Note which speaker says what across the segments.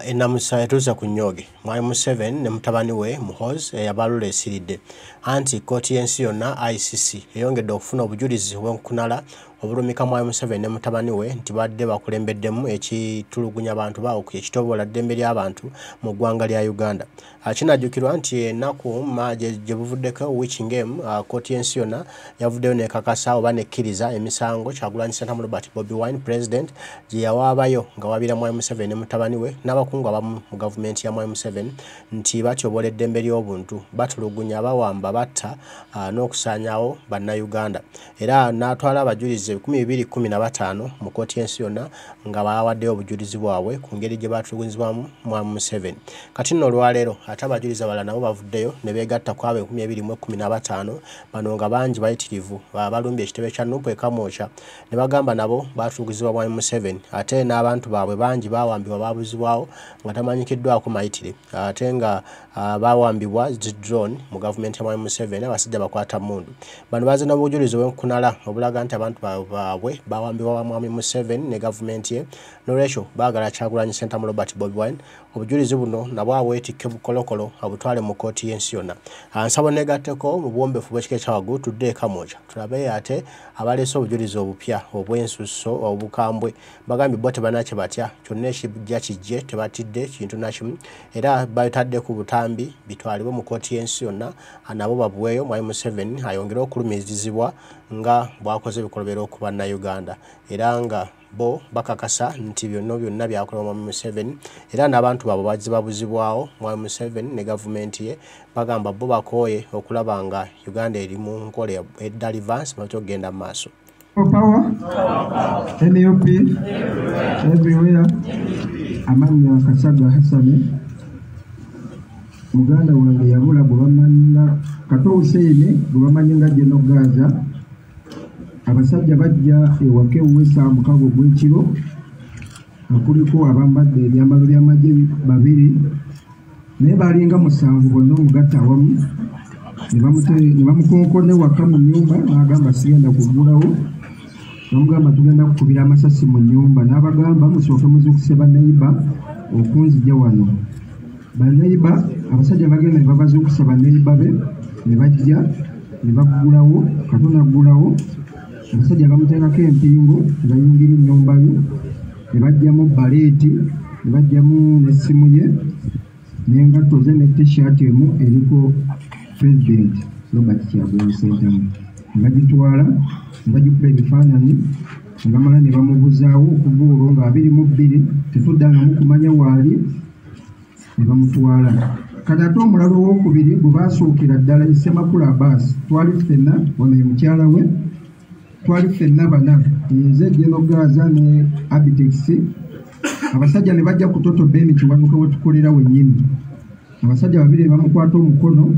Speaker 1: Enamusa etuuze ku nnyoge Mwami Museveni ne mutabani we Muhoozi eyabalula esiridde anti kkooti y'ensi yonna ICC eyongedde okufuna obujulizi obw'enkunala obulumika Mwami Museveni ne mutabani we nti badde bakulembeddemu ekitulugunya abantu bawo ekitoboola ddembe ly'abantu mu ggwanga lya Uganda. Kinajjukirwa nti ennaku gye buvuddeko wiiki ng'emu kkooti y'ensi yonna yavuddeyo n'ekakasa oba n'ekkiriza emisango Kyagulanyi Ssentamu Robert Bobi Wine President gye yawaabayo nga waabira Mwami Museveni ne mutabani we n'abakungu abamu mu gavumenti ya Mwami Museveni nti batyoboola eddembe ly'obuntu, batulugunya, bawamba, batta n'okusaanyaawo bannayuganda. Era n'atwala abajulizi 215 mu kkooti y'ensi yonna nga bawaddeyo obujulizi bwabwe ku ngeri gye batulugunyizibwamu Mwami Museveni. Kati nno olwaleero ate abajulizi abalala nabo bavuddeyo ne beegatta ku abo 2015 bano nga bangi bayitirivu balumbye ekitebe kya NUP e Kamwokya ne bagamba nabo batuluguzibwa Mwami Museveni ate n'abantu baabwe bangi bawambibwa babuzibwawo nga tamanyikiddwako mayitire ate nga bawambibwa drone mu gavumenti ya Mwami Museveni abasajja bakwata mmundu. Bano bazze n'obujulizi obw'enkunala obulaga nti abantu baabwe bawambibwa Mwami Museveni ne gavumenti ye, n'olwekyo baagala Kyagulanyi Ssentamu Robert Bobi Wine obujulizi buno nabwo abwetikke bukolokolo abutwale mu kkooti y'ensi yonna. Nsaba negatteko mu buwombeefu bw'ekika ekya waggulu tudde e Kamwokya tulabe ate abaleese obujulizi obupya obw'ensusso obukambwe bagambye bo tebalina kye batya, kyonna ekijja kijje tebatidde kintu na kimu era batadde ku butambi bitwalibwe mu kkooti y'ensi yonna nabo babuweeyo Mwami Museveni ayongere okulumirizibwa nga bw'akoze ebikolobero ku bannayuganda era nga bo bakakasa nti byonna byonna byakolebwa Mwami Museveni era n'abantu baabwe bazze babuzibwawo Mwami Museveni ne gavumenti ye. Bagamba bo bakooye okulaba nga Uganda eri mu nkola edda advance batyo okugenda mu maaso.
Speaker 2: Power, NUP, everywhere. Amannya Kasagga Hassan, muganda wange yabula gwe bamanyi nga Kato Hussein gwe bamanyi nga General Gaza. Abasajja bajja ewaka ewuwe ssaawa 6 ogw'ekiro nga kuliko abambadde ebyambalo by'amagye babiri naye balinga 7 bonna omugatta awamu ne bamukonkona ewaka mu nnyumba n'agamba sigenda kuggulawo. Bamugamba tugenda kukubira amasasi mu nnyumba n'abagamba musooke muzuukuse bannayiba okunzija wano. Bannayiba abasajja bagenda ne babazuukusa bannayiba be ne bajja ne baggulawo, Kato n'aggulawo. Abasajja bamuteekako empingu ne bayingira ennyumba ye ne baggyamu baleeti ne baggyamu n'essimu ye n'engatto ze ne t-shirt emu eriko President Robert Kyagulanyi Ssentamu ne bagitwala ne bagikuba ebifaananyi ne bamala ne bamubuzaawo okuva olwo nga 22 tetuddangamu kumanya waali ne bamutwala. Kati ate omulala owookubiri gwe baasookera ddala ye Ssemakula Abbas, twali ffenna, ono ye mukyala we, twali ffenna bana, nze General Gaza ne Abitex. Abasajja ne bajja ku Toto Ben Kiwanuka we tukolera wennyini. Abasajja babiri ne bamukwata omukono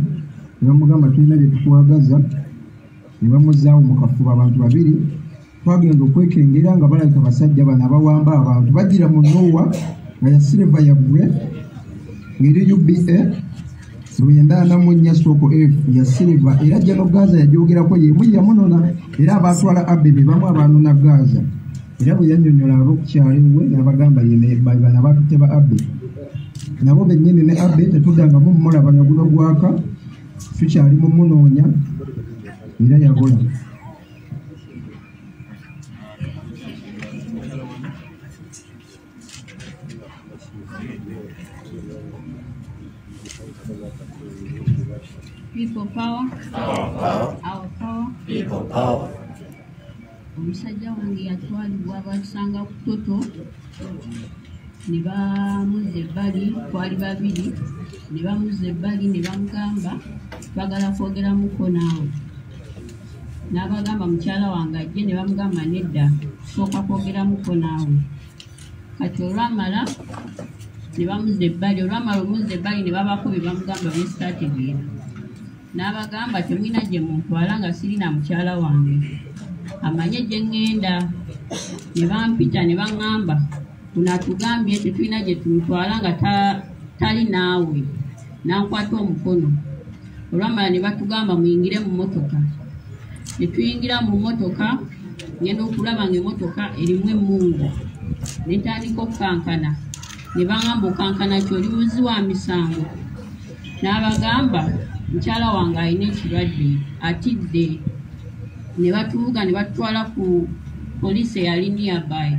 Speaker 2: ne bamugamba tulina bye tukwagaza ne bamuzzaawo mu kafubo. Abantu babiri twagenda okwekengera nga balabika basajja bano abawamba abantu bagira mu Noah nga ya silver ya gwe ng'eri UBA 94 stroke F ya silver era General Gaza yagyogerako yemu yamunona era abatwala Abbey be bamu abanona Gaza era bwe yannyonnyola ab'okukyalo ewuwe n'abagamba ye bano abatutte ba Abbey nabo bennyini ne Abbey tetuddangamu mmulaba nga guno gwaka tukyali mu munoonya era yabula.
Speaker 3: People power.
Speaker 1: Power.
Speaker 3: Our power.
Speaker 1: People power.
Speaker 3: Omusajja wange yatwalibwa basanga ku Toto ne bamuzza ebbali, twali babiri ne bamuzza ebbali ne bamugamba twagala kwogeramuko naawe. N'abagamba mukyala wange ajje ne bamugamba nedda tusooka kwogeramuko naawe. Kati olwamala ne bamuzza ebbali, olwamala omuzza ebbali ne babaako bye bamugamba bye sitaategeera. N'abagamba temulina gye muntwala nga sirina mukyala wange amanye gye ŋŋenda. Ne bampita ne baŋŋamba kuno atugambye tetulina gye tumutwala nga tali naawe. N'ankwata omukono. Olwamala ne batugamba muyingire mu mmotoka. Ne tuyingira mu mmotoka, ngenda okulaba ng'emmotoka erimu emmundu. Ne ntandika okukankana. Ne baŋŋamba okankana ki, oli muzzi wa misango? N'abagamba mukyala wange alina ekirwadde atidde. Ne batuvuga ne batutwala ku poliisi eyali nearby.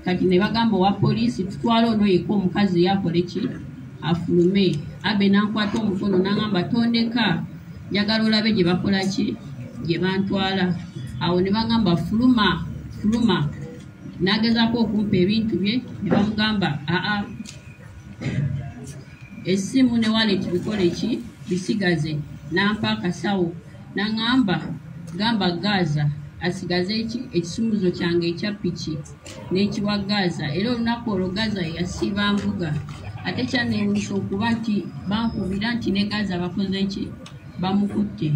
Speaker 3: Kati ne bagamba owa poliisi tutwale ono yekka, omukazi yakole ki, afulume. Abe n'ankwata omukono n'aŋŋamba tondeka, njagala olabe gye bakola ki, gye bantwala. Awo ne baŋŋamba fuluma fuluma. N'agezaako okumpa ebintu bye, ne bamugamba aa, essimu ne wallet bikole ki, bisigaze. N'ampa akasawo n'aŋŋamba gamba Gaza asigaze ki ekisumuzo kyange ekya piki, n'ekiwa Gaza. Era olunaku olwo Gaza yasiiba nvuga. Ate kyanneewuunyisa okuba nti bankubira nti ne Gaza bakoze ki, bamukutte.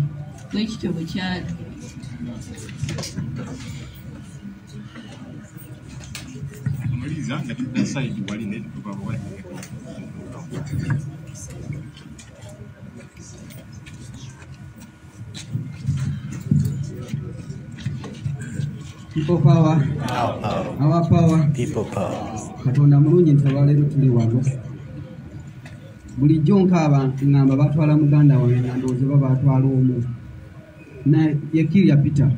Speaker 3: Bwe kityo bwe kyali.
Speaker 4: People power. Our power.
Speaker 1: People power.
Speaker 4: Katonda mulungi nti olwaleero tuli wano. Bulijjo nkaaba ŋŋamba batwala muganda wange nga ndowooza oba batwala omu. Ye Kirya Peter.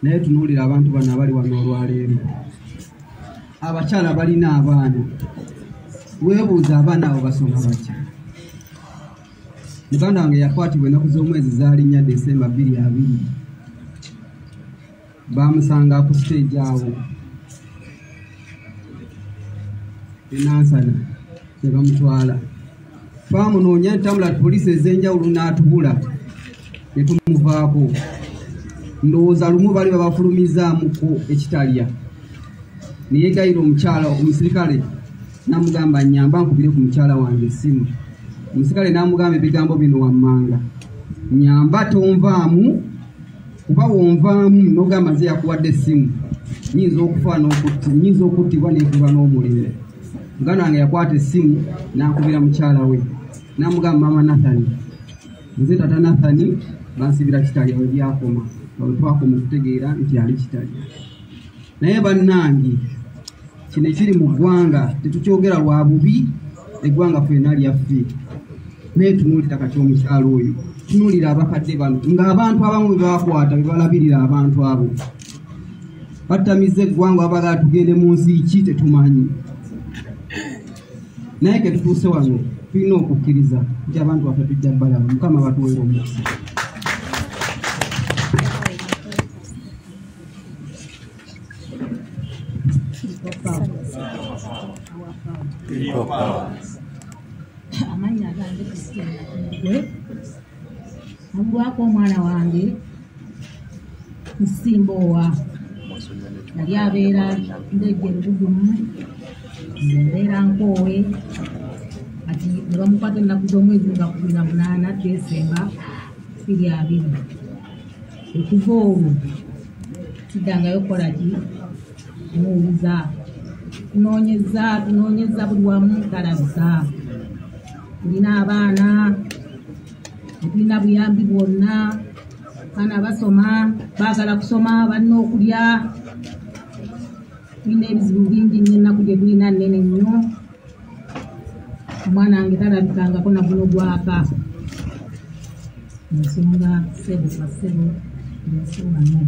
Speaker 4: Naye tunuulira abantu bano abali wano olwaleero. Abakyala balina abaana. Weebuuza abaana abo basoma batya. Muganda wange yakwatibwa ennaku z'omwezi zaali 4 Desemba 2020. Bamusanga ku stage awo enansana ne bamutwala. Twamunoonya entambula poliisi ez'enjawulo n'atubula ne tumuvaako. Ndowooza lumu bali babafulumizaamuko ekitalya. Ne yeegayira omukyala omusirikale n'amugamba nnyamba nkubire ku mukyala wange essimu. Omusirikale n'amugamba ebigambo bino wammanga: nnyamba tonvaamu, kuba wonvaamu n'ogamba nze yakuwadde essimu, nnyinza okufa nnyinza okuttibwa n'ekuba n'omuliro. Muganda wange yakwata essimu n'akubira mukyala we n'amugamba maama Nathani, nze tata Nathani bansibira Kitalya we byakoma, nga bwe twakoma okutegeera nti ali Kitalya. Naye bannange kino ekiri mu ggwanga tetukyogera lwa bubi, eggwanga ffenna lyaffe. Naye tunuulira kati omukyala oyo, tunuulira abakadde bano ng'abantu abamu bwe bakwata be balabirira abantu abo. Battamiza eggwanga baagala tugende mu nsi ki tetumanyi. Naye ke tutuuse wano tulina okukkiriza nti abantu baffe tujja balaba. Mukama batuweere omukisa.
Speaker 1: People power.
Speaker 5: Amannya gange Christine Nakigwe. Nagulwako omwana wange Nsimbowa. Yali abeera Ndejje Lugugumu, nze mbeera Nkoowe. Kati ne bamukwata ennaku z'omwezi nga 18 Desemba 2020. Okuva olwo siddangayo kukola ki, kumuwuliza. Tunoonyeza buli wamu talabika. Tulina abaana, tetulina buyambi bwonna. Abaana basoma, baagala kusoma, balina okulya. Tulina ebizibu bingi nnyo, ennaku gye tulina nnene nnyo. Omwana wange talabikangako na guno gwaka. Ensonga ssebo bassebo ensi wano.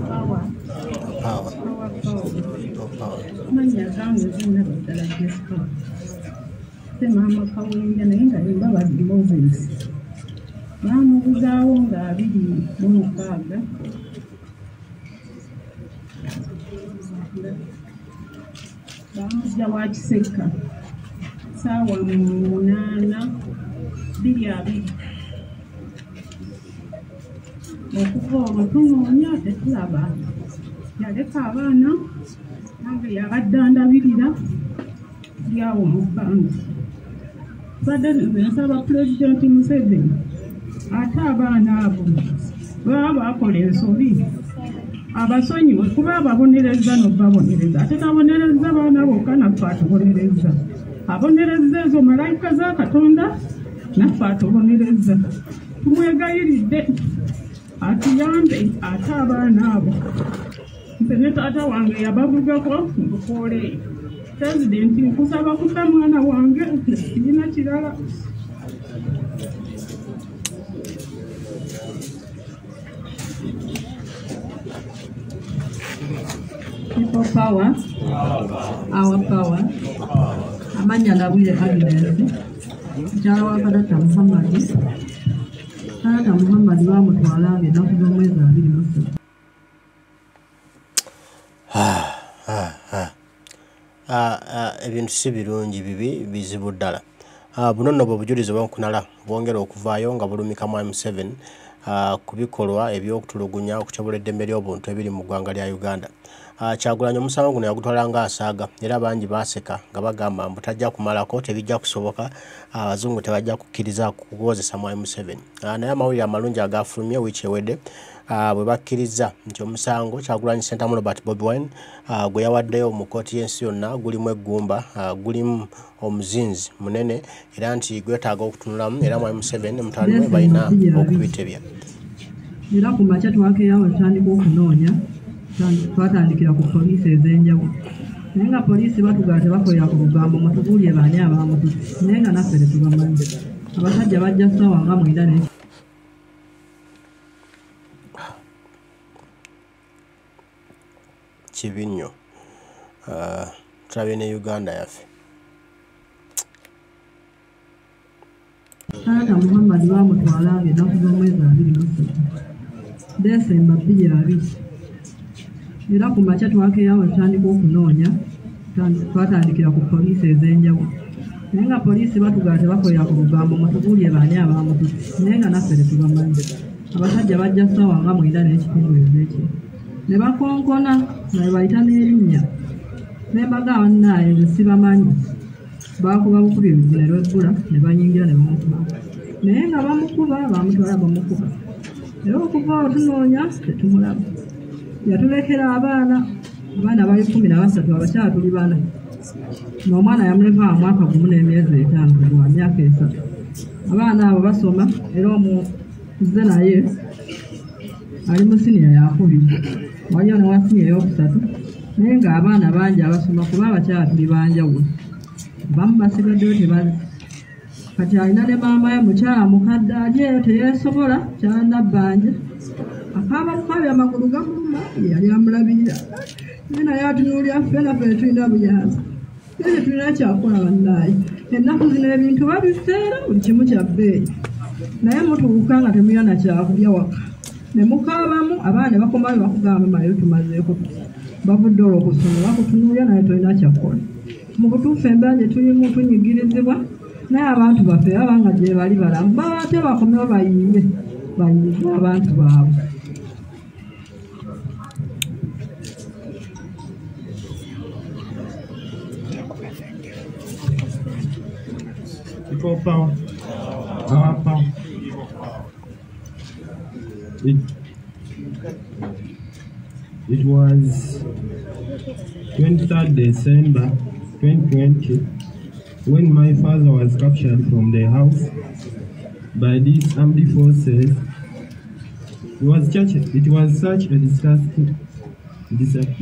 Speaker 1: Power. People power.
Speaker 6: Amannya gange zonna ddala Jessica. Nze maama Kawenja naye nga ye Mbabazi Moses. Baamubuzaawo nga 26. Baamuzza wa Kisekka ssaawa 8 2020. Okuva olwo tunoonya tetulaba. Yaleka abaana nange yabadde andabirira ndi awo mu bbanga. Mbadde nze nsaba Pulezidenti Museveni ate abaana abo baba bakola ensobi abasonyiwe, kuba ababonerezza n'obabonereza. Ate tabonerezza baana bokka, naffe atubonerezza. Abonerezza ezo malayika za Katonda Naffe atubonereza. Tumwegayiridde atuyambe ate abaana abo. Nze ne taata wange yabavugako nkukola eyo. Pulezidenti nkusaba kutta mwana wange sirina kirala.
Speaker 5: People power, our power. Amanya Nabwire Agnes, mukyala wa Kadata Muhammad. Kadata Muhammad bamutwala ng'ennaku z'omwezi 23.
Speaker 1: Ebintu si birungi, bibi bizibu ddala. Buno nno bwe bujulizi obw'enkunala bwongera okuvaayo nga bulumika Mwami Museveni ku bikolwa eby'okutulugunya okutyoboola eddembe ly'obuntu ebiri mu ggwanga lya Uganda. Kyagulanyi omusango guno yagutwala ng'asaaga era bangi baaseka nga bagamba mbu tajja kumalako, tebijja kusoboka, abazungu tebajja kukkiriza kuwozesa Mwami Museveni. Naye amawulire amalungi agafulumye wiiki ewedde bwe bakkiriza nti omusango Kyagulanyi Ssentamu Robert Bobi Wine gwe yawaddeyo mu kkooti y'ensi yonna gulimu eggumba, gulimu omuzinzi munene era nti gwetaaga okutunulamu era Mwami Museveni ne mutabani we balina okubitebya.
Speaker 5: Era ku makya twakeerawo tutandika okunoonya, twatandikira ku poliisi ez'enjawulo. Naye nga poliisi batugamba tebakolera ku lugambo, mutubuulire baani abamututte, naye nga naffe tetubamanyi. Abasajja bajja ssaawa nga 9
Speaker 1: Kibi nnyo. Tulabye ne Uganda yaffe.
Speaker 5: Taata Muhammad bamutwala ng'ennaku z'omwezi 23 Desemba 2020. Era ku makya twakeerawo tutandika okunoonya, twatandikira ku poliisi ez'enjawulo. Naye nga poliisi batugamba tebakolera ku lugambo, mutubuulire baani abamututte, naye nga naffe tetubamanyi. Abasajja bajja ssaawa nga 9:15 ez'ekiro. Ne bakonkona nga bwe bayita n'erinnya. Ne mbagamba bannaaye nze sibamanyi. Baakuba bukubi oluggi ne lweggula ne bayingira ne bamukuba. Naye nga bamukuba, bamutwala bamukuba. Era okuva awo tunoonya tetumulaba. Yatulekera abaana, abaana bali 13, abakyala tuli 4. N'omwana yamuleka wa mwaka 1 n'emyezi 5, gwa myaka 3. Abaana abo basoma era omuze naye ali mu siniya yakubiri, waliyo ne wa siniya eyokusatu, naye ng'abaana bangi abasoma kuba abakyala tuli banjawulo. Abamu basigaddeyo tebazze. Kati alina ne maama we mukyala mukadde ali eyo teyeesobola, mukyala Nabbanja. Akaaba bukabi amagulu gamuluma, ye yali amulabirira. Naye naye atunuulira ffe naffe tetulina buyambi. Naye tetulina kyakukola bannaaye. Ennaku zino ebintu babiseera buli kimu kya bbeeyi. Naye mutuuka nga temulina na kyakulya waka. Ne mukaabamu abaana ne bakomayo bakugamba mayo tumazeeko tuti. Bavudde olwo ku ssomero bakutunuulira naye tolina kyakukola. Mu butuufu embeera gye tulimu tunyigirizibwa, naye abantu baffe baba nga gye bali balamu baba ate bakomewo bayiiye, bayiize abantu baabwe.
Speaker 2: People power, our power. It was 23rd December 2020 when my father was captured from the house by these armed forces. It was such a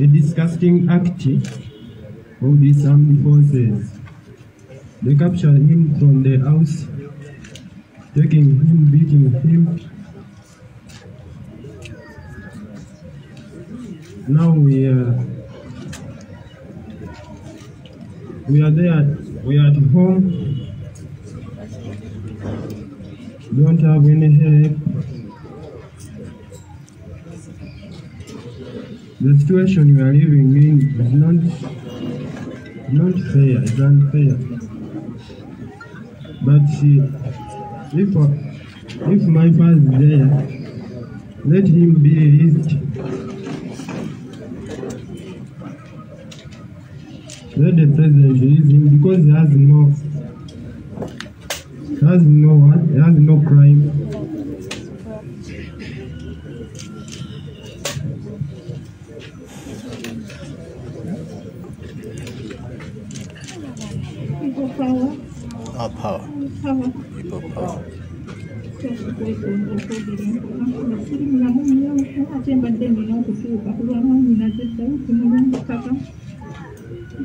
Speaker 2: disgusting act of these armed forces. They captured him from the house, taking him, beating him. Now we are there, we are at home, don't have any help. The situation we are living in is not fair, it's unfair. But if my father is there, let him be released. Let the president release him because he has no crime.
Speaker 6: People power.
Speaker 1: Our power.
Speaker 6: Power.
Speaker 1: People power.
Speaker 6: Okwetonda okwogera empola siri mulamu nnyo, ate mbadde nina okutuuka ku lwa mwannyinaze Dawudi Mulungu-Ttaka.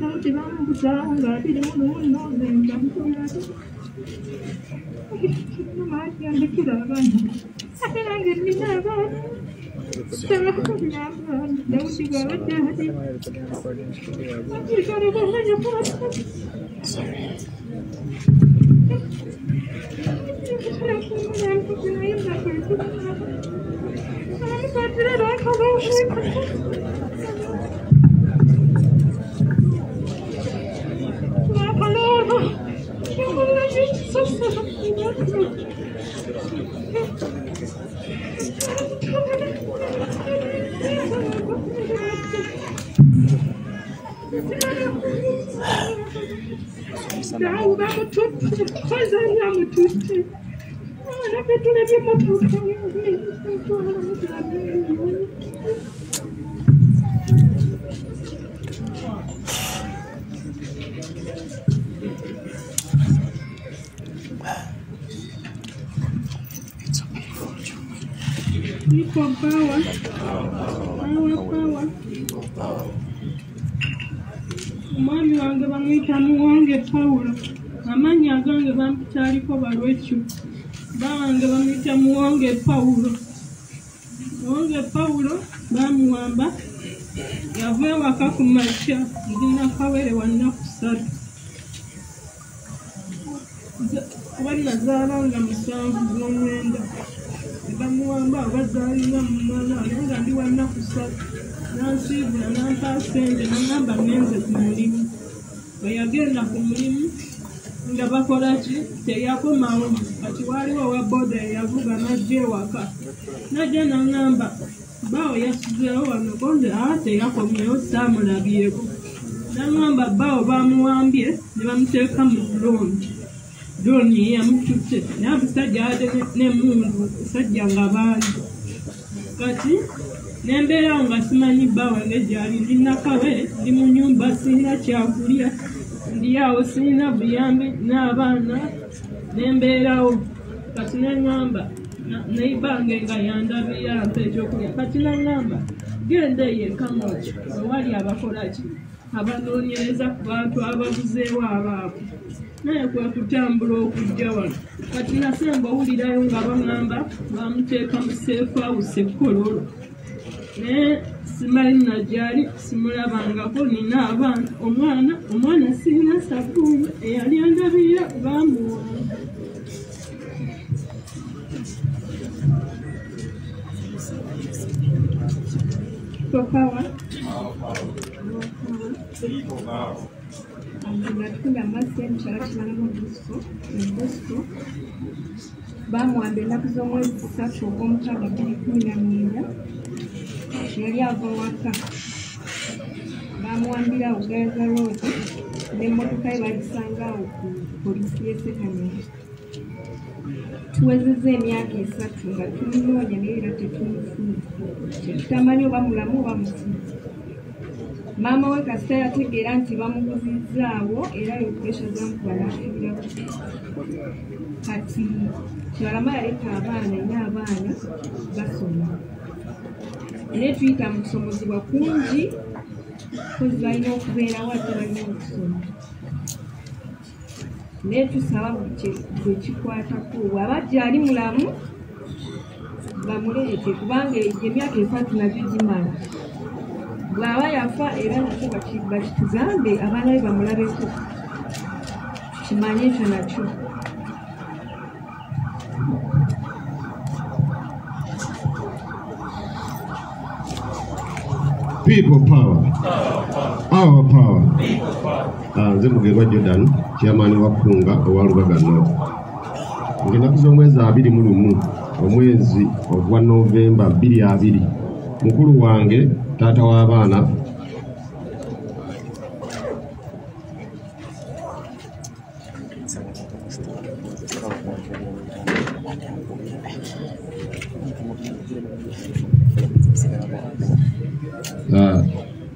Speaker 6: Dawudi baamubuzaawo nga 21 Novemba mpulira kinnuma nti andekera abaana, ate nange nnina abaana. Nsaba okuyamba Dawudi bw'abadde ali People power, power, power. Omwami wange bamuyita Muwonge Pawulo, amannya agange bampitaaliko Balwekyo. Bawange bamuyita Muwonge Pawulo. Muwonge Pawulo bamuwamba, yava ewaka ku makya, ndi Nakawere wa nnaku 3. Kuba nazaala nga 7 z'omwenda. Ne bamuwamba abazaalira mu mwana naye nga ndi wa nnaku 3. Nansiibula n'ampa ssente n'angamba ngenze ku mulimu. Bwe yagenda ku mulimu nga bakola ki? Teyakomawo. Kati waaliwo owa booda eyavuga n'ajja ewaka. N'ajja n'angamba bbaawo yasuzeewo wano konze teyakomyewo saamulabyeko. N'angamba bbaawo baamuwambye ne bamuteeka mu drone. Drone ye yamututte naye abasajja ate n'emmundu basajja nga bangi. Kati nembeerawo nga simanyi bba wange gy'ali, ndi Nakawere, ndi mu nnyumba sirina kyakulya, ndi awo sirina buyambi n'abaana, nembeerawo. Kati neŋŋamba neibange nga yandabira ampa ekyokulya. Kati naŋŋamba genda eyo e Kamwokya ewali abakola ki abanoonyereza ku bantu ababuzeewo abaabwe. Naye kwe kutambula okujja wano. Kati nasemba owulirayo nga baŋŋamba bamuteeka mu safe house e Kololo. Naye simanyi na gy'ali, simulabangako, nina abaana, omwana sirina sabbuuni, eyali andabirira baamuwamba.
Speaker 7: Power. Natunda amazzi mu kyalo Kibalama Bosco. Bamuwamba ennaku z'omwezi 3 ogw'omukaaga 2019. Yali ava waka. Bamuwambira awo Gayaza Road n'emmotoka ye bagisanga awo ku poliisi y'e Ssekanyonyi. Tuwezezza emyaka 3 nga tumunoonya naye era tetumufuna. Tetutamanyi oba mulamu oba mufu. Maama we kasita yategeera nti bamuguzizzaawo era pressure zamukuba n'afiirako. Kati Kibalama yaleka abaana, alina abaana basoma. Naye tuyita mu kusomozebwa kungi, kozi balina okubeerawo ate balina okusoma. Naye tusaba bwe kikwatako bw'aba gy'ali mulamu bamuleete kubanga emyaka 3 nagyo gimala. Bw'aba yafa era nakyo bakitugambe abaana be bamulabeko tukimanye ekyo nakyo.
Speaker 8: People power. Our power. Nze Mugerwa Jordan, chairman wa Kunga owa Lubaga North. Ng'ennaku z'omwezi 21 omwezi ogwa Novemba 2020 mukulu wange taata w'abaana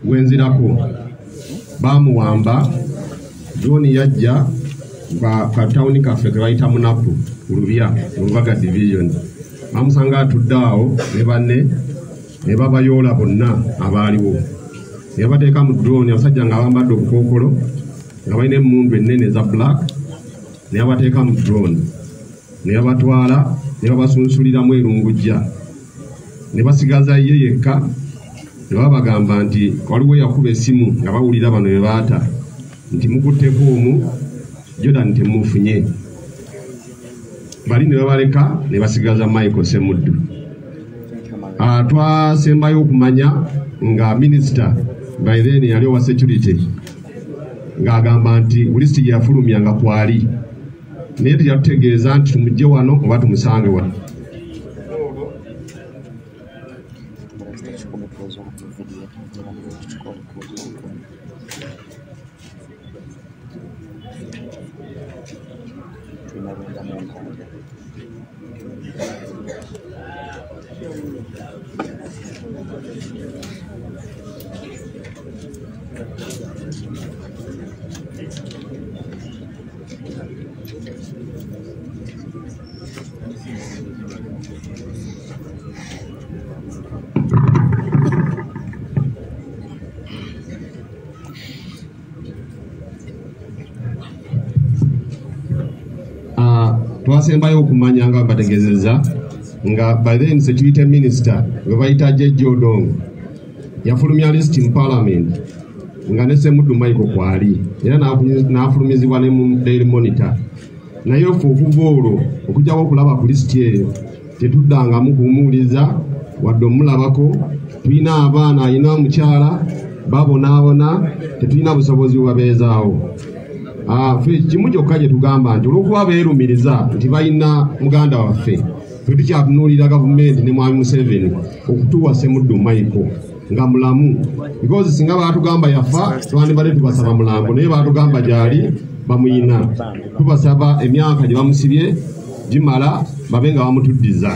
Speaker 8: wenzirako bamuwamba. Drone yajja Ka tawuni kaffe ke bayita Munaku Lubya mu Lubaga division. Bamusanga atudde awo ne banne ne babayoola bonna abaaliwo. Ne babateeka mu drone, abasajja nga bambadde obukookolo nga balina emmundu ennene eza black, ne babateeka mu drone ne babatwala ne babasunsuliramu erungujja ne basigaza ye yekka. Ne babagamba nti waliwo eyakuba essimu nga bawulira bano be baata nti mukutteko omu Jordan temufunye. Bali ne babaleka ne basigaza Michael Ssemuddu. Twasembayo okumanya nga minisita by then yali owa security ng'agamba nti lisiti gye yafulumya nga kwali, naye teyatutegeeza nti tumugye wano oba tumusange wano. Twasembayo okumanya nga bategeezezza nga by then security minister gwe bayita Jeje Odongo yafulumya list mu parliament nga ne Ssemuddu Michael kwali, era n'afulumizibwa ne mu Daily Monitor. Naye ffe okuva olwo okujjako okulaba ku lisiti eyo tetuddangamu kumuwuliza wadde omulabako. Tulina abaana, alina omukyala, babonaabona, tetulina busobozi bubabeezaawo. Ffe kimu kyokka kye tugamba nti olw'okuba beerumiriza nti balina muganda waffe, ffe tukyatunuulira gavumenti ne Mwami Museveni okutuwa Ssemuddu Michael nga mulamu, because singa baatugamba yafa twandibadde tubasaba mulambo, naye baatugamba gy'ali bamuyina. Tubasaba emyaka gye bamusibye gimala babe nga bamutuddiza.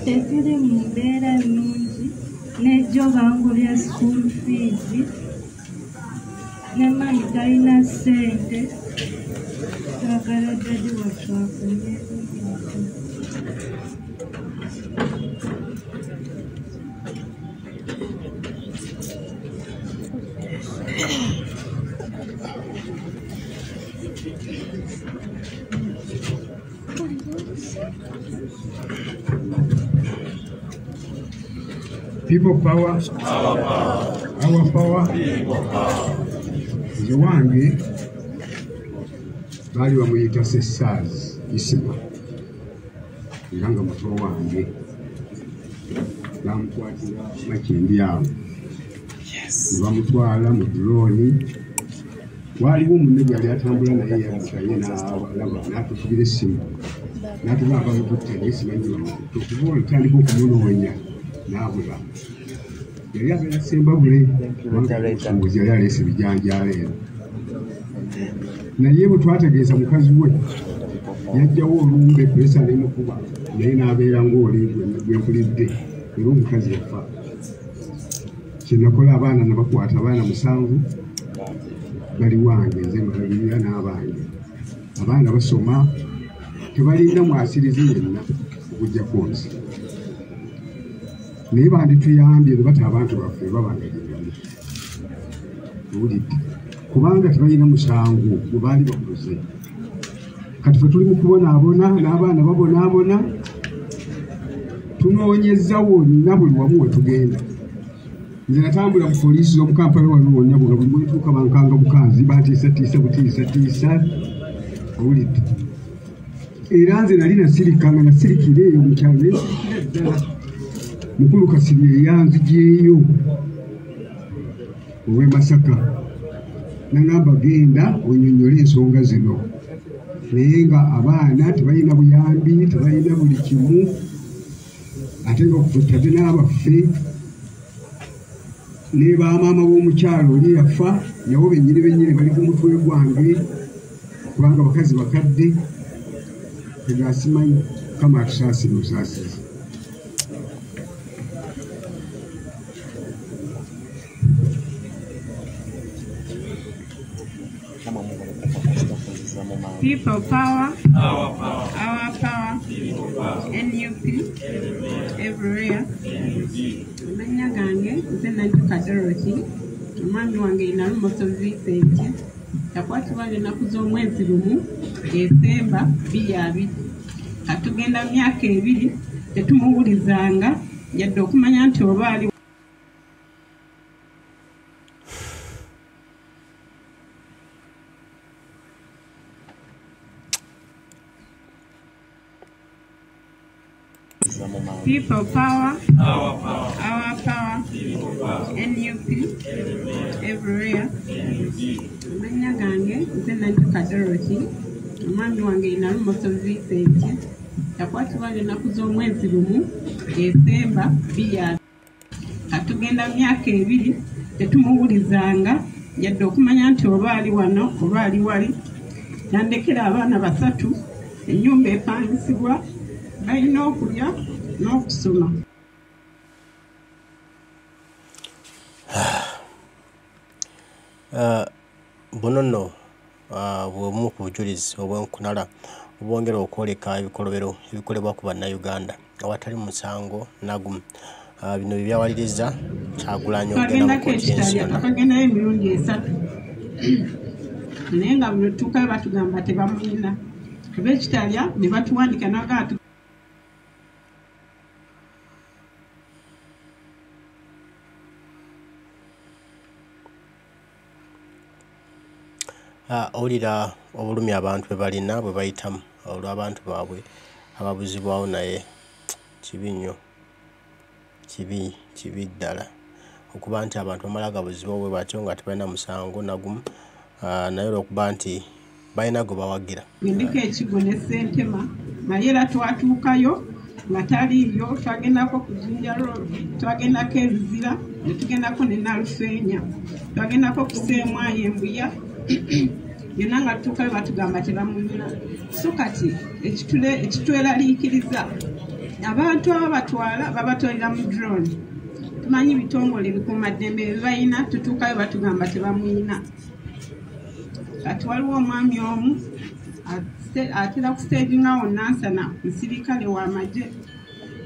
Speaker 7: Tetuli mu mbeera nnungi, n'ejjo bangobya school fees, ne mami talina ssente, twagala daddy waffe akomyewo.
Speaker 2: People power, our power. Nze wange baali bamuyita Sessaazi Isima, era nga muto wange bamukwatira Makindye awo ne bamutwala mu drone. Waaliwo munne gwe yali atambula naye yadduka ye n'alaba n'atukubira essimu n'atugamba bamukutte, naye simanyi bamukutte. Okuva olwo tutandika okumunoonya n'abula. Yali abeera Ssembabule kubanga yali aleese ebijanjaalo eno, naye bwe twategeeza mukazi we yajjawo olumbe puresa n'emukuba, naye n'abeera ng'oli gwe mpulidde, era omukazi yafa. Kye nakola abaana nabakwata, abaana 7 bali wange, nze mbalabirira n'abange. Abaana basoma, tebalina mwasirizi yenna okuggyako nze, naye bandituyambye ne bata abantu baffe babanga gye owulidde, kubanga tebalina musango gwe baali bakoze. Kati ffe tuli mu kubonaabona n'abaana babonaabona, tunoonyeza wonna buli wamu we tugenda. Nze natambula mu poliisi z'omu Kampala wano wonna, buli bwetuuka bankanga bukanzi, bantiisatiisa butiisatiisa, owulidde. Era nze nali nasirikanga, nasirikira eyo mu kyalo, nesirikira ddala. Mukulu Kasirye yanzigyeyo ow'e Masaka n'angamba genda onyonnyole ensonga zino, naye nga abaana tebalina buyambi, tebalina buli kimu, ate nga tutadde n'abaffe. Ne bamaama b'omukyalo oli yafa nabo bennyini bennyini bali ku mutwe gwange kubanga bakazi bakadde tegasimanyi. Mukama atusaasire obusaasizi.
Speaker 6: People power, our power, our power, NUP, everywhere. Amannya gange nze Nantuka Dorothy, omwami wange Nalumoso Vincent, yakwatibwa ennaku z'omwezi 1 Desemba 2020. Katugenda myaka 2 tetumuwulizanga yadde okumanya nti oba ali People power, our power, our power, NUP, everywhere. Amannya gange nze Nantuka Dorothy, omwami wange Nalumoso Vincent, yakwatibwa ennaku z'omwezi 1 Desemba 2020. Katugenda myaka 2 tetumuwulizanga yadde okumanya nti oba ali wano oba ali wali. Yandekera abaana 3, ennyumba epangisibwa, balina okulya n'okusoma.
Speaker 1: Buno nno bw'omu ku bujulizi obw'enkunala obwongera okwoleka ebikolobero ebikolebwa ku bannayuganda awatali musango nagumu. Bino bye byawaliriza Kyagulanyi okugenda mu kkooti y'ensi yonna.
Speaker 6: Twagendayo emirundi 3 naye nga buli tutuukayo batugamba tebamulina. Ab'ekitalya ne batuwandika n'agaa
Speaker 1: Owulira obulumi abantu bwe balina bwe bayitamu olw'abantu baabwe ababuzibwawo, naye kibi nnyo, kibi kibi ddala okuba nti abantu bamala gabuzibwawo bwe batyo nga tebalina musango nagumu, naye olw'okuba nti balina gwe bawagira.
Speaker 6: Ndiko ekigo ne Ssentema naye era twatuukayo nga taliiyo, twagendako ku Jinja Road, twagendako Ebizira, ne tugendako ne Nalufeenya, twagendako ku Sseemwayi Embuya, yonna nga tutuukayo batugamba tebamulina. So kati ekitweraliikiriza abantu ababatwala babatwalira mu drone. Tumanyi bitongole bikuumaddembe bye balina, tutuukayo batugamba tebamulina. Kati waliwo omwami omu atera kusteegingawo Nansana, musirikale w'amagye,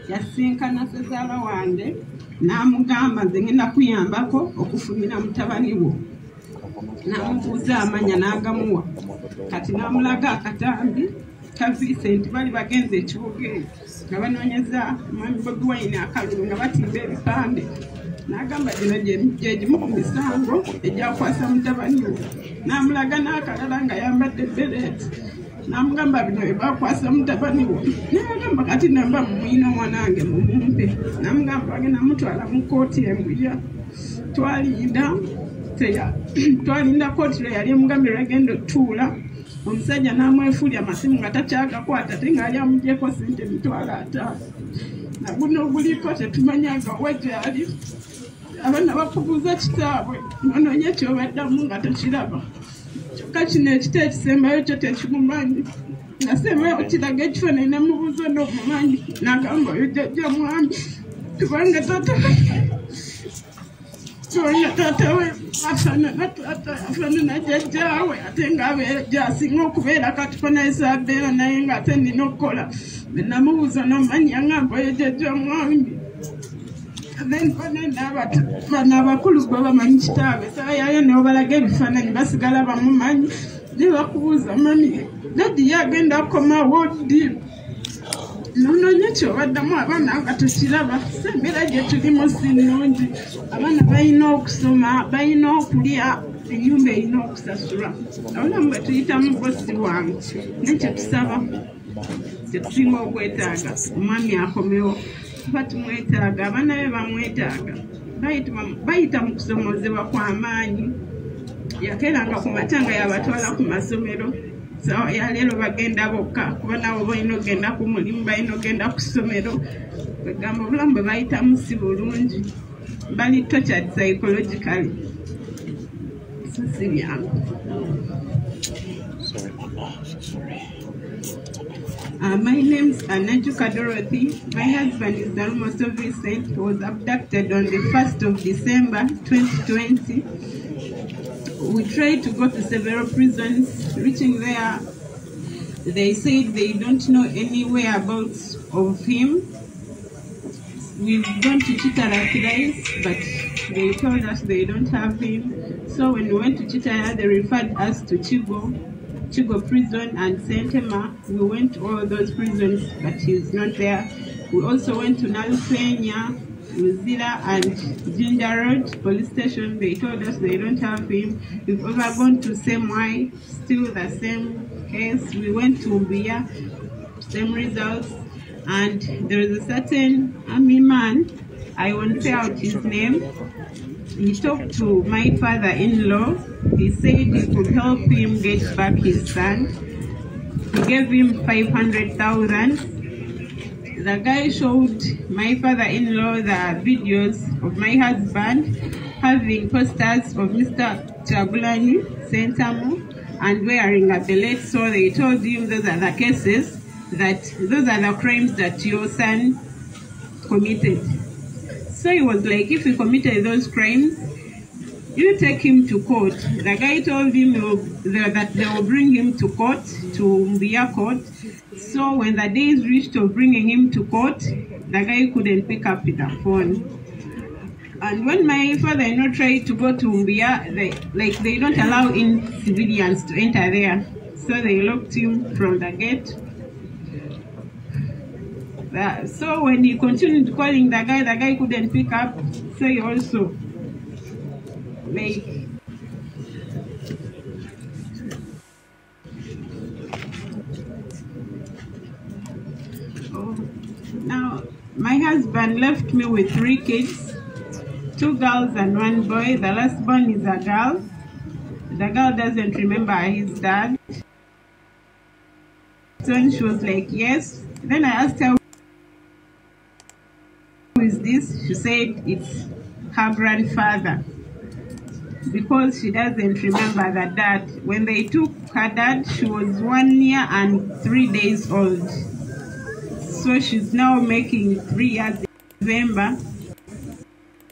Speaker 6: yasinkana ssezaala wange n'amugamba nze ngenda kuyambako okufunira mutabani wo. N'amubuuza amannya n'agamuwa. Kati n'amulaga akatambi ka Vincent, bali bagenze ekibuga eyo nga banoonyeza omwami Bobi Wine akalulu nga batimba ebipande. N'agamba gino gye gimu ku misango egyakwasa mutabani we. N'amulaga n'akalala nga yambadde bereeti. N'amugamba bino bye bakwasa mutabani we. N'agamba kati namba mumuyina omwana wange mumumpe. N'amugamba bagenda mutwala mu kkooti Embuya. Twalinda kkooti lwe yali emugambye lwegenda otuula. Omusajja n'amwefuulya amasimu nga takyagakwata ate ng'ali amugyeko ssente 50,000. Naguno oguliko tetumanya nga wa gy'ali. Abaana bakubuuza kitaabwe nonoonye ky'obaddamu nga tokiraba. Kyokka kino ekita ekisembayo kyo tekimumanyi. Nasembayo okiraga ekifaananyi ne mubuuza n'omumanyi n'agamba oyo jjajja mwami kubanga taata we afaanana taata afaanana jjajjaawe ate ng'abeera gy'asinga okubeera kati ko naye saabeera naye ng'ate nina okukola. Namubuuza n'omumanyi yangamba oyo jjajja mwami. Then bano abakulu bo bamanyi kitaabwe, essaawa yaayo ne obalaga ebifaananyi basigala bamumanyi. Ne bakubuuza mami dadi ye agenda kukomawo ddi? Nonoonye ky'obaddamu abaana nga tokiraba. So embeera gye tulimu si nnungi. Abaana balina okusoma, balina okulya, ennyumba erina okusasulwa. Obulamu bwe tuyitamu bwo si bwangu. Naye kye tusaba, kye tusinga okwetaaga, omwami akomewo. Tuba tumwetaaga, abaana be bamwetaaga. Bayita mu kusomoozebwa kw'amaanyi. Yakeeranga ku makya nga yabatwala ku masomero. Ya leero bagenda bokka kuba nabo balina okugenda ku mulimu, balina okugenda ku ssomero. Kwegamba obulamu bwe bayitamu si bulungi. Bali tortured psychologically. So si byangu.
Speaker 1: Sorry, Mama. So sorry.
Speaker 6: My name's Anajuka Dorothy. My husband is Dalumoso Vincent. He was abducted on the 1st of December 2020. We tried to go to several prisons. Reaching there, they said they don't know any whereabouts of him. We've gone to Chitara thrice, but they told us they don't have him. So when we went to Chitara, they referred us to Chigo Prison and Sentema. We went to all those prisons, but he's not there. We also went to Nalufenya, Luzira, and Ginger Road Police Station. They told us they don't have him. We've over gone to Semwai, still the same case. We went to Mbuya, same results. And there is a certain army man, I won't say out his name. He talked to my father-in-law. He said he could help him get back his son. He gave him 500,000. The guy showed my father-in-law the videos of my husband having posters of Mr. Kyagulanyi Ssentamu and wearing a beret. So they told him those are the cases, that those are the crimes that your son committed. So he was like, if he committed those crimes, you take him to court. The guy told him that they will bring him to court, to Mbuya court. So when the days reached of bringing him to court, the guy couldn't pick up the phone. And when my father-in-law tried to go to Mbuya, they don't allow in civilians to enter there. So they locked him from the gate. So when he continued calling the guy couldn't pick up. So he also, now my husband left me with 3 kids, 2 girls and 1 boy. The last born is a girl. The girl doesn't remember his dad. So she was like, yes. Then I asked her, who is this? She said it's her grandfather, because she doesn't remember the dad. When they took her dad, she was 1 year and 3 days old. So she's now making 3 years in November.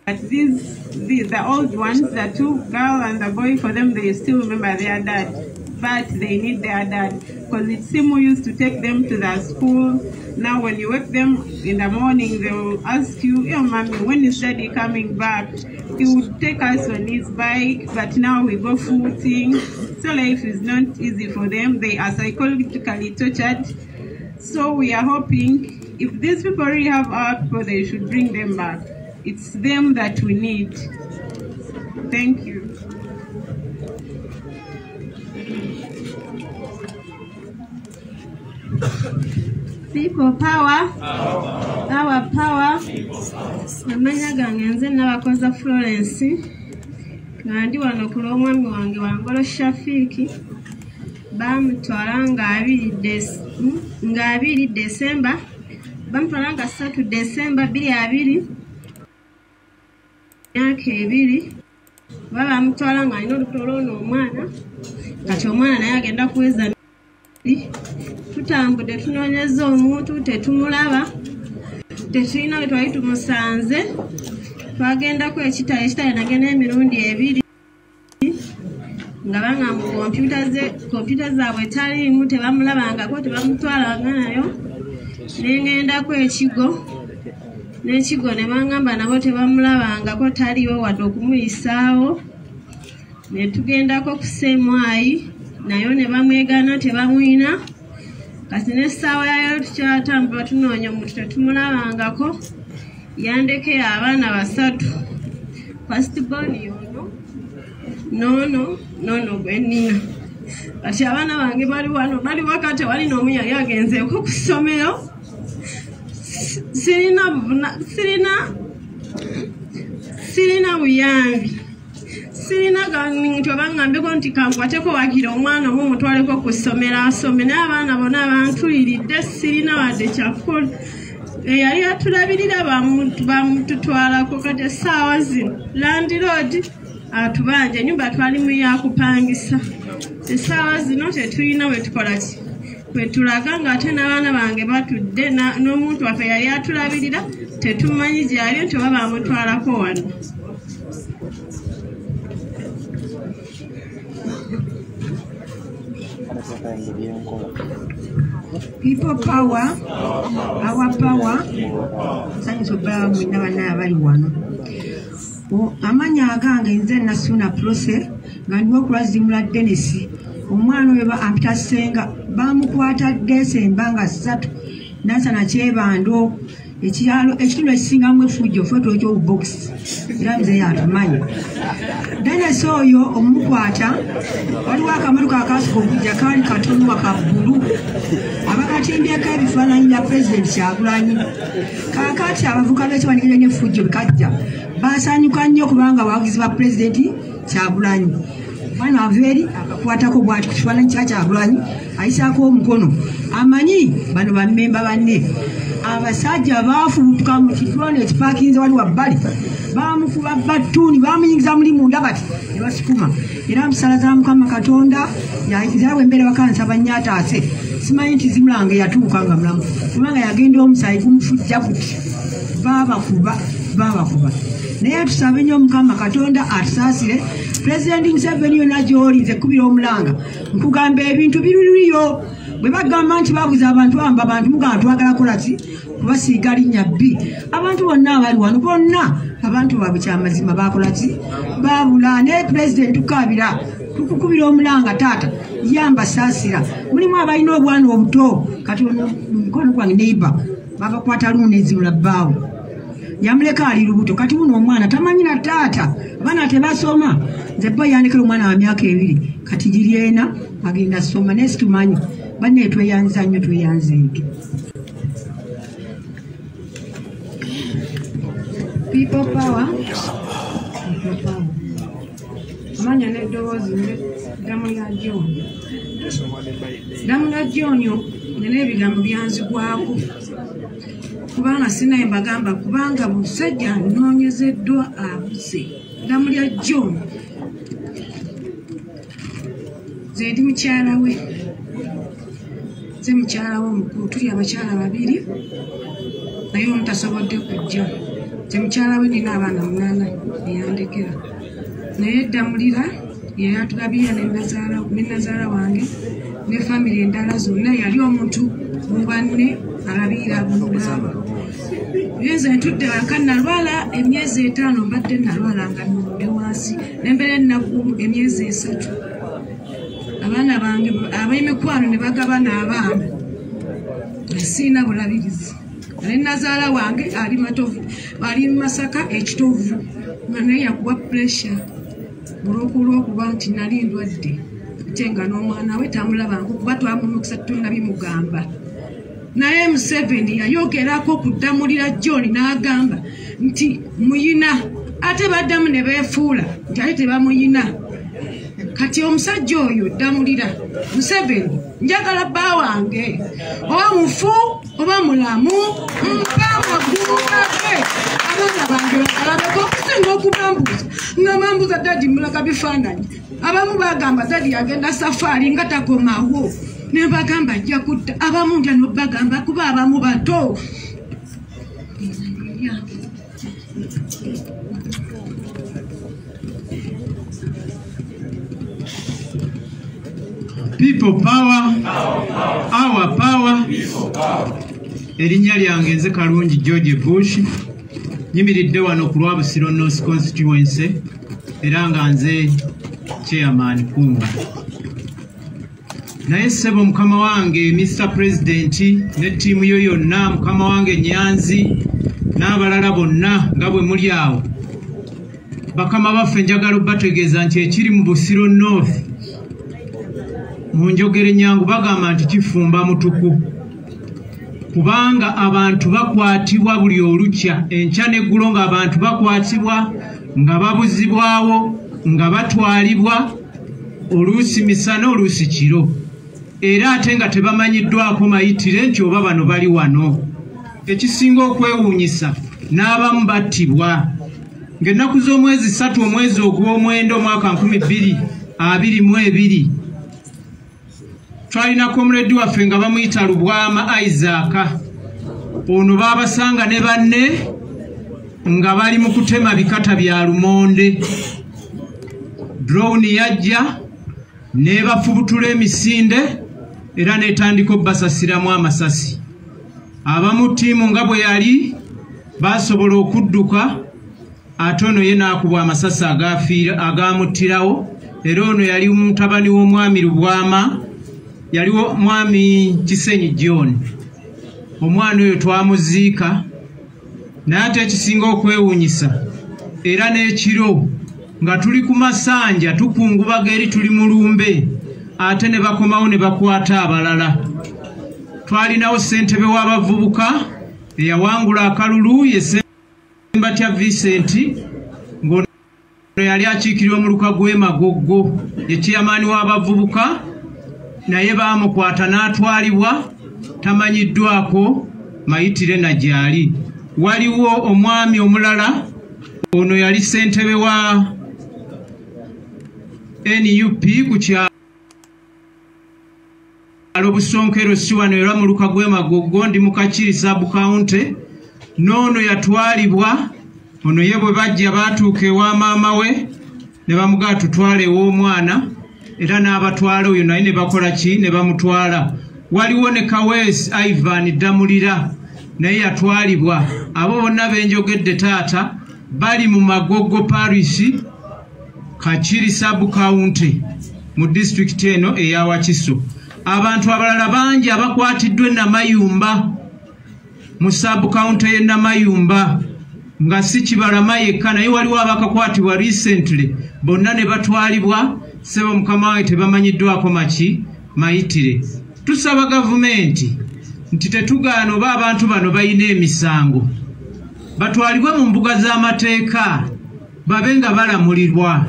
Speaker 6: But the old ones, the 2 girl and the boy, for them, they still remember their dad. But they need their dad, because it's him who used to take them to the school. Now when you wake them in the morning, they will ask you, hey, mommy, when is daddy coming back? He would take us on his bike, but now we go footing. So life is not easy for them. They are psychologically tortured. So we are hoping if these people really have our people, they should bring them back. It's them that we need. Thank you.
Speaker 9: People power, our power. Amanya gange nze Nabakoza Florence, nga ndi wano ku lw'omwami wange Wangolo Shafiki. Bamutwala nga 2 Desemba, bamutwala nga 3 Desemba 2020, myaka 2. Baba bamutwala nga alina olubuto lw'ono omwana, kati omwana naye agenda kuweza. Tutambudde tunoonyeza omuntu tetumulaba, tetulina we twali tumusanze. Twagendako ekitale, ekitale nagenda emirundi 2 nga bangamba kompyuta zaabwe taliimu, tebamulabangako, tebamutwalanga nayo. Nengendako ekigo, n'ekigo ne bangamba nabo tebamulabangako, taliiwo wadde okumuyisaawo. Ne tugendako ku Semwayi, nayo ne bamwegaana tebamwina. Kati n'essaawa yayo tukyatambula tunoonya omuntu tetumulabangako. Yandekera abaana 3, first born yono, noono noono gwe nnina. Kati abaana bange bali wano, bali waka, tewali n'omu yali agenzeeko ku ssomero. Sirina buyambi, sirina nti oba ngambeko nti kankwateko waakiri omwana omu mutwaleko ku ssomero asome, naye abaana bonna bantuliridde, sirina wadde kyakukola. Eyali atulabirira bamututwalako. Kati essaawa zino landiroodi atubanja ennyumba twalimu yakupangisa. Essaawa zino tetulina we tukola ki, wetulaga, ng'ate n'abaana bange batudde n'omuntu waffe yali atulabirira tetumanyi gyali nti oba bamutwalako wano.
Speaker 10: People power, our power. Nsanyusa obbala mwenna bannaye abali wano. Amannya agange nze Nasuna Prose, nga ndiwo okulwazimula Dennis. Omwana oyo ampita Ssenga, bamukwata Desemba nga 3 Nansana Kyebando, ekyalo ekitundu ekisingamu effujjo ffe twokya obubokisi, era muzeeyi atumanyi. Dennis oyo omukwata, waliwo akamotoka akaasooka okujja kaali katono ka bbulu, abakatimbyeko ebifaananyi bya Pulezidenti Kyagulanyi. Kaakati abavubuka b'ekiwanikiro n'effujjo bikajja baasanyuka nnyo kubanga abawagizi ba Pulezidenti Kyagulanyi. Omwana ava eri akakwatako bw'ati ku kifaananyi kya Kyagulanyi, ayisaako omukono, amanyi bano bammemba banne. Abasajja baafubutuka mu kitone ekipaakinze wali wabbali, baamukuba batuuni, baamuyingiza muli munda bati ne basukuma. Era musala za Mukama Katonda yawe embeera wakansaba nnyo ataase. Simanyi nti Zimulange yatuuka nga mulamu, kubanga yagenda omusaayi gumufujja guti. Baabakuba baabakuba. Naye tusabe nnyo Mukama Katonda atusaasire. Pulezidenti Museveni yonna gy'oli, nze kkubira omulanga nkugamba ebintu biririyo. Bwe bagamba nti babuza abantu bamba abantu, mugamba twagala kola ki? Kubasiiga linnya bbi. Abantu bonna abali wano bonna abantu baabwe kyamazima baakola ki? Baabula. Naye Pulezidenti tukaabira, tukukubira omulanga taata, yamba saasira. Mulimu abalina obwana obuto, kati ono mukono gwange neighbor babakwata luno ezimula bbaawe, yamuleka ali lubuto. Kati wuno omwana tamanyi na taata, abaana tebasoma. Nze bo yandekera omwana wa myaka 2, kati giri 4 agenda soma, naye situmanyi. Banne tweyanza nnyo, tweyanzeege.
Speaker 7: People power. People power. Amanya n'eddoboozi nze Ddamula John. Ddamula John nina ebigambo byanzigwako, kubanga sinaye mbagamba, kubanga musajja anoonyezeddwa abuze. Ddamula John nze ndi mukyala we, nze mukyala we omukulu, tuli abakyala 2, naye omu tasobodde kujja. Nze mukyala we nina abaana 8 eyandekera, naye Ddamulira yeyatulabirira ne nazaala wange ne famire endala zonna. Yali omuntu mu banne alabirira ab'oluganda. Nze ntudde waka nalwala emyezi 5, mbadde nalwala nga nnudde wansi, ne mbeera ennaku emyezi 3. Abaana bange ab'emikwano ne bagabana abaana, siina bulabirizi. Ne nazaala wange ali Matovu, ali Masaka ekitovu, nga naye yakuwa pressure olw'okuba nti nali ndwadde, ate nga n'omwana we tamulabanga kuba twamumukisa tunnabimugamba. Naye Museveni yayogerako ku Ddamulira John n'agamba nti muyina, ate baddamu ne beefuula nti ate tebamuyina. Kati omusajja oyo Ddamulira Museveni, njagala bba wange, oba mufu oba mulamu, mpa amagulu gage abaana bange bakalabeko okusinga okubambuuza. Nga bambuuza dadi mulaga bifaananyi, abamu bagamba dadi yagenda safaari nga takomawo, ne bagamba ajja kudda, abamu ntya nobagamba kuba abamu bato.
Speaker 11: People power, our power. Erinnya lyange nze Kalungi George Bush, nyimiridde wano ku lwa Busiro North Constituency, era nga nze chairman Kunga. Naye ssebo mukama wange Mr. President ne ttiimu yo yonna, mukama wange Nyanzi n'abalala bonna nga bwe muli awo, bakama baffe njagala obbategeeza nti ekiri mu Busiro North mu njogera ennyangu bagamba nti kifumba mutuku, kubanga abantu bakwatibwa buli olukya, enkya n'eggulo ng'abantu bakwatibwa, nga babuzibwawo, nga batwalibwa oluusi misana oluusi kiro, era ate nga tebamanyiddwako mayitire nti oba bano bali wano. Ekisinga okwewuunyisa n'abamu battibwa. Ng'ennaku z'omwezi 3 omwezi ogw'omwenda omwaka 2022 twalina komuledi waffe nga bamuyita Lubwama Isaac. Ono baabasanga ne banne nga bali mu kutema bikata bya lumonde. Drone yajja n'ebafubutula emisinde era n'etandika obbasasiramu amasasi. Abamu ttiimu nga bwe yali baasobola okudduka, ate ono ye n'akubwa amasasi agamuttirawo. Era ono yali mutabani w'omwami Lubwama, yaliwo mwami Kisenyi John. Omwana oyo twamuziika, naye ate ekisinga okwewuunyisa era n'ekiro nga tuli ku masanja tukungubaga eri tuli mu lumbe, ate ne bakomawo ne bakwata abalala. Twalinawo ssentebe w'abavubuka eyawangula akalulu, ye Ssembatya Vincent, ng'ono yali akiikirira omuluka gw'e Magogo, ye chairman w'abavubuka, naye baamukwata n'atwalibwa, tamanyiddwako mayitire na gy'ali. Waliwo omwami omulala, ono yali ssentebe wa NUP ku kyalo Busonkero si wano era muluka gw'e Magogo, ndi mu Kakiri sub county. N'ono yatwalibwa, ono ye bwe bajja baatuuka ewa maama we ne bamugaa tutwale ew'omwana, era n'abatwala oyo naye ne bakola ki, ne bamutwala. Waliwo ne Kaweesi Ivan Ddamulira naye yatwalibwa. Abo bonna benjogedde taata bali mu Magogo Parish, Kakiri sub county mu disitulikiti eno eya Wakiso. Abantu abalala bangi abakwatiddwa e Namayumba mu sub county y'e Namayumba, nga si Kibalama yekka, naye waliwo abakakwatibwa recently bonna ne batwalibwa. Ssebo mukama wange tebamanyiddwako maki mayitire. Tusaba gavumenti nti tetugaana oba abantu bano balina emisango batwalibwe mu mbuga z'amateeka babe nga balamulirwa,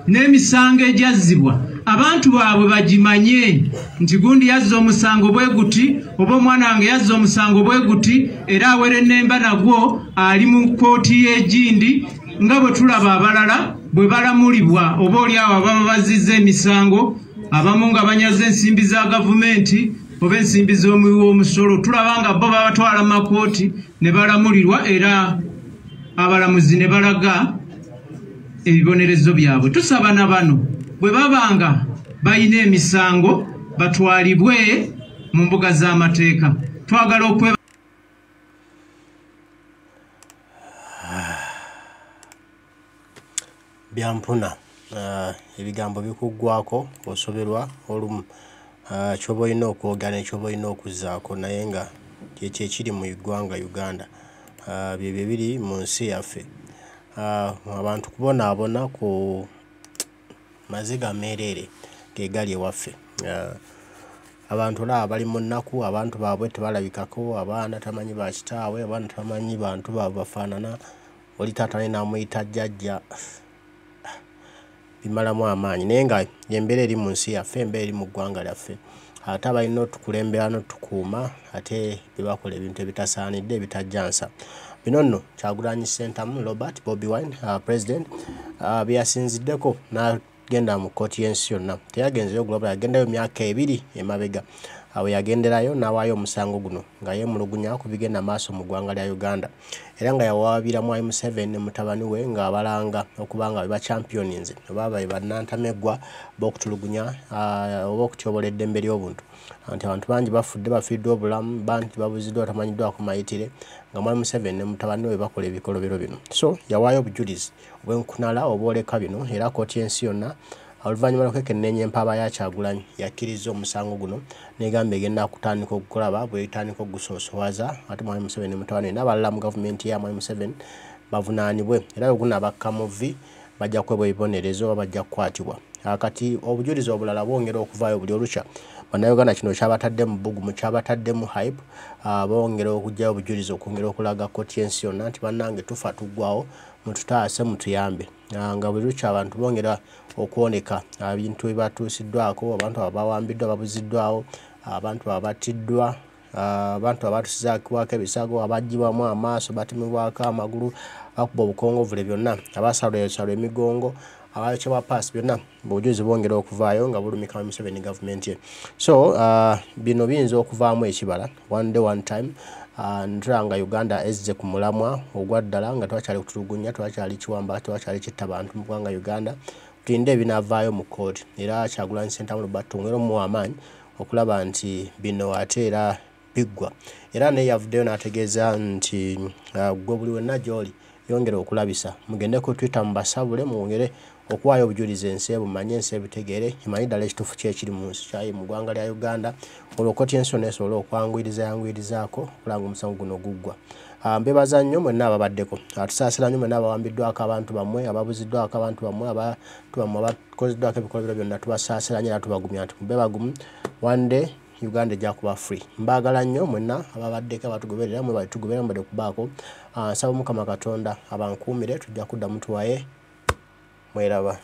Speaker 11: n'emisango egyazzibwa abantu baabwe bagimanye nti gundi yazza omusango bwe guti, oba omwana wange yazza omusango bwe guti, era awerennemba nagwo ali mu kkooti y'egindi, nga bwe tulaba abalala bwe balamulibwa oba oli awo ababa bazizza emisango, abamu nga banyaze ensimbi za gavumenti oba ensimbi z'omuwi w'omusolo. Tulaba nga bo babatwala mu makooti ne balamulirwa, era abalamuzi ne balaga ebibonerezo byabwe. Tusaba na bano bwe babanga balina emisango batwalibwe mu mbuga z'amateeka. Twagala okwe
Speaker 1: byampuna. Ebigambo bikuggwako osoberwa olumu kyoba olina okwogera nekyoba olina okuzzaako, naye nga kyekyo ekiri mu ggwanga Uganda, byebyo ebiri mu nsi yaffe. Abantu kubonaabona ku maziga meereere ge gali ewaffe. Abantu olaba bali mu nnaku, abantu baabwe tebalabikako, abaana tamanyi bakitaabwe, abaana tamanyi bantu baabwe bafaanana, oli taata naye n'amuyita jjajja, bimalamu amaanyi. Naye nga embeera eri mu nsi yaffe, embeera eri mu ggwanga lyaffe, ate abalina otukulembera n'otukuuma ate be bakola ebintu ebitasaanidde ebitajjansa. Bino nno Kyagulanyi Ssentamu Robert Bobi Wine president bye yasinziddeko n'agenda mu kkooti y'ensi yonna. Teyagenzeyo global, yagendayo myaka 2 emabega. Awo yagenderayo n'awaayo omusango guno nga yeemulugunya ku bigenda maaso mu ggwanga lya Uganda, era nga yawaabira Mwami Museveni ne mutabani we ng'abalanga okuba nga be bachampioninze oba be bannantameggwa b'okutulugunya oba okutyobola eddembe ly'obuntu, nti abantu bangi bafudde, bafiiriddwa obulamu, bangi babuziddwa, batamanyiddwako mayitire, nga Mwami Museveni ne mutabani we bakola ebikolobero bino. So yawaayo obujulizi obw'enkunala obwoleka bino, era kkooti y'ensi yonna oluvannyuma lw'okwekenneenya empaaba ya Kyagulanyi yakkiriza omusango guno n'egamba egenda kutandika okukulaba bw'etandika okugusoosowaza, ate Mwami Museveni ne mutabani we n'abalala mu gavumenti ya Mwami Museveni bavunaanibwe, era bwe gunaabakka mu vvi bajja kuweebwa ebibonerezo oba bajja kukwatibwa. Kati obujulizi obulala bwongera okuvaayo buli olukya. Bannayuganda kino kyabatadde mu bbugumu, kyabatadde mu hype, bongera okuggyayo obujulizi okwongera okulaga kkooti y'ensi yonna nti bannange tufa tuggwawo, mututaase mutuyambe. Nga buli lukya abantu bongera okwoneka ebintu ebibatuusiddwako, abantu abo bawambiddwa, babuziddwawo, abantu abo battiddwa, Abantu abatusizaako ebisago, abaggyibwamu amaaso, batemebwako amagulu, bakuba obukongovule, byonna abasalwsalwa emigongo, abayokyebwa paasi, byonna obujulizi bwongera okuvaayo nga bulumika Museveni gavumenti ye. So bino biyinza okuvaamu ekibala one day, one time. Ntula nga Uganda ezze ku mulamwa ogwa ddala, nga twakyali kutulugunya, twakyali kiwamba, twakyali kitta bantu mu ggwanga Uganda. Tulinde ebinaavaayo mu kkooti. Era Kyagulanyi Ssentamu Robert twongere omuwa amaanyi okulaba nti bino ate era biggwa. Era naye yavuddeyo n'ategeeza nti gwe buli wenna gy'oli yongera okulabisa, mugende ku Twitter mubasabule, mwongere okuwaayo obujulizi, ensi ebumanye, ensi ebitegeere, emanyi ddala ekituufu ki ekiri mu nsi kyayi mu ggwanga lya Uganda, olwo kkooti y'ensi yonna esobole okwanguyiriza yanguyirizaako okulaba nga omusango guno guggwa. Mbebaza nnyo mwenna ababaddeko. Tusaasira nnyo mwenna abawambiddwako abantu bammwe, ababuziddwako abantu bammwe, abantu bammwe abakozeddwako ebikolobero byonna. Tubasaasira nnyo era tubagumya nti mube bagumu, one day Uganda ejja kuba free. Mbaagala nnyo mwenna ababaddeko, abatugoberera, mwe batugoberera mubadde kubaako. Nsaba Mukama Katonda abankuumire, tujja kuddamu tuwaye. Mweraba.